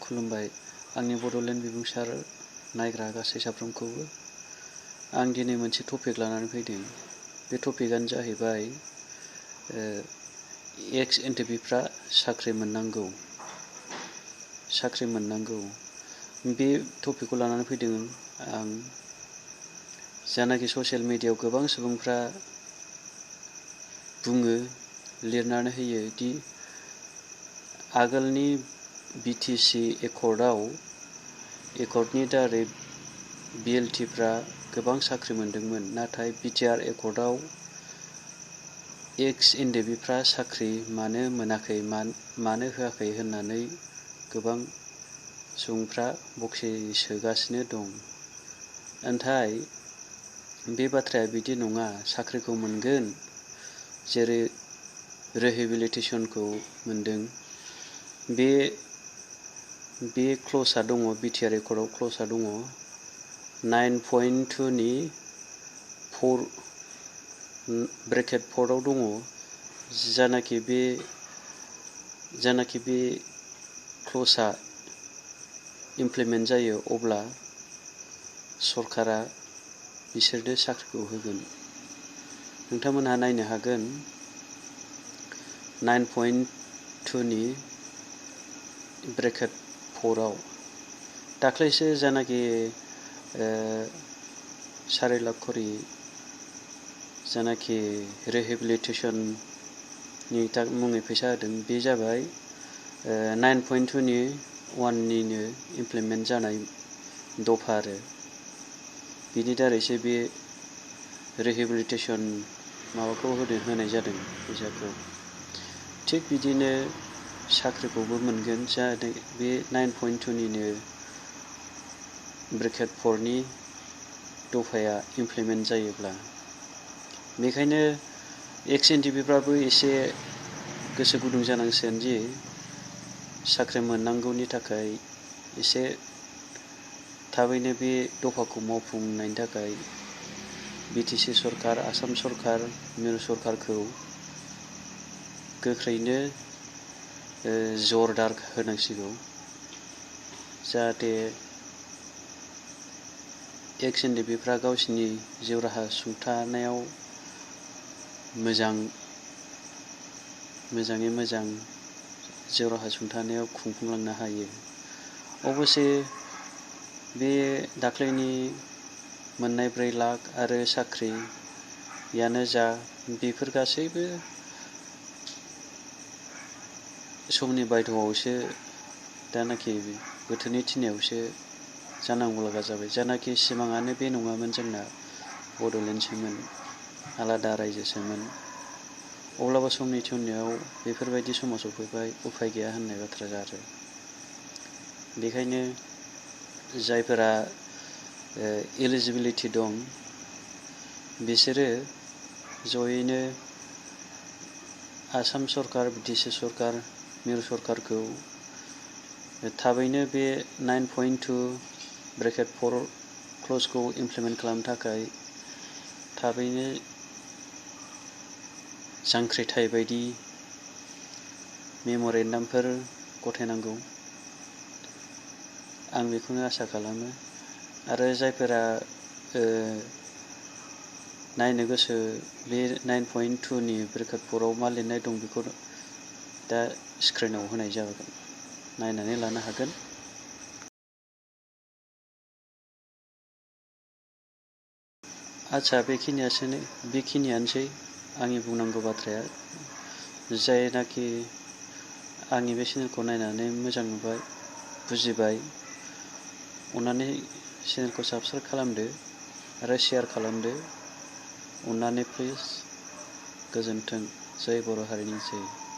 खुलुमबाय आंनि बड'लेण्ड बिबुंसार नायग्रा गासै साफ्रोमखौबो। आं दिनै मोनसे टपिक लानानै फैदों। बे टपिकआनो जाहैबाय एक्स एनडिएफबिफ्रा साख्रि मोननांगौ। बे टपिकखौ लानानै फैदों आं। जानाखि ससियेल मिडियायाव गोबां सुबुंफ्रा बुङो, लिरनानै होयो दि आगोलनि बिटिसि एकर्डनि दारै बिएलटिफ्रा गोबां साख्रि मोन्दोंमोन, नाथाय बिटिआर एकर्डआव एक्स एनडिएफबिफ्रा साख्रि मानो मोनाखै, मानो होआखै होननानै गोबां सुबुंफ्रा बखि सोगासिनो दं। नाथाय बे बाथ्राया बिदि नङा। साख्रिखौ मोनगोन, जेरै रिहेबिलिटेसनखौ मोनदों। बे क्ल'जआ दङ, बिटिआर एकर्डआव क्ल'जआ दङ 9.2 नि 4 आव दङ। जानाखि बे क्ल'जआ इमप्लिमेन्ट जायो, अब्ला सरकारा बिसोरनो साख्रिखौ होगोन। नोंथांमोनहा नायनो हागोन 9.2 नि 4 आव दाख्लैसो जानाखि 4 लाख खरि जानाखि रिहेबिलिटेसननि मुङै फैसा होदों, बे जाबाय 9.2 नि 1 निनो इमप्लिमेन्ट जानाय दफा आरो। बिनि दारैसो बे रिहेबिलिटेसन माबाखौ होनाय जादों फैसाखौ। थिग बिदिनो साख्रिखौबो मोनगोन, जाहाथे बे 9.2 निनो 4 नि दफाया इमप्लिमेन्ट जायोब्ला। बेखायनो एक्स एनडिएफबिफ्राबो एसे गोसो गुदुं जानांसिगोन दि साख्रि मोननांगौनि थाखाय एसे थाबैनो बे दफाखौ मावफुंनायनि थाखाय बिटिसि सरकार, आसाम सरकार, मिरु सरकारखौ गोख्रैनो जरदार होनांसिगौ, जाहाथे एक्स एनडिएफबिफ्रा गावसिनि जिउ राहा सुंथानायाव मोजाङै मोजां जिउ राहा सुंथानायाव खुंफुंलांनो हायो। अबयसे बे दाख्लैनि मोननाय 4 लाख आरो साख्रियानो जा, बेफोर गासैबो समनि बायध'आवसो, दानाखि बोथोरनि थिननायावसो जानांगौ लागा जाबाय। जानाखि सिमाङानो बे नङामोन, जोंना बड'लेण्डसोमोन, आलादा रायजोसोमोन। अब्लाबो समनि थिननायाव बेफोरबायदि समाव सफैबाय, उफाय गैया होननाय बाथ्रा आरो। बेखायनो जायफोरा एलिजिबिलिटि दं, बिसोरो जयैनो आसाम सरकार, बिटिसि सरकार, मिरु सरकारखौ थाबैनो बे 9.2 4 क्ल'जखौ इमप्लिमेन्ट खालामनो थाखाय थाबैनो जांख्रिथाय बायदि मेम'रेन्डामफोर गथायनांगौ, आं बेखौनो आसा खालामो। आरो जायफोरा नायनो गोसो, बे 9.2 नि 4 आव मा लिरनाय दं, बेखौ दा स्क्रिनाव होनाय जागोन, नायनानै लानो हागोन। आच्छा, बेखिनियानोसै आंनि बुंनांगौ बाथ्राया। जायनाखि आंनि बे चेनेलखौ नायनानै मोजां नुबाय, बुजिबाय, अननानै चेनेलखौ साबस्क्राइब खालामदो आरो शेयार खालामदो। अननानै प्लिज। गोजोन्थों। जय बर' हारिनि जय।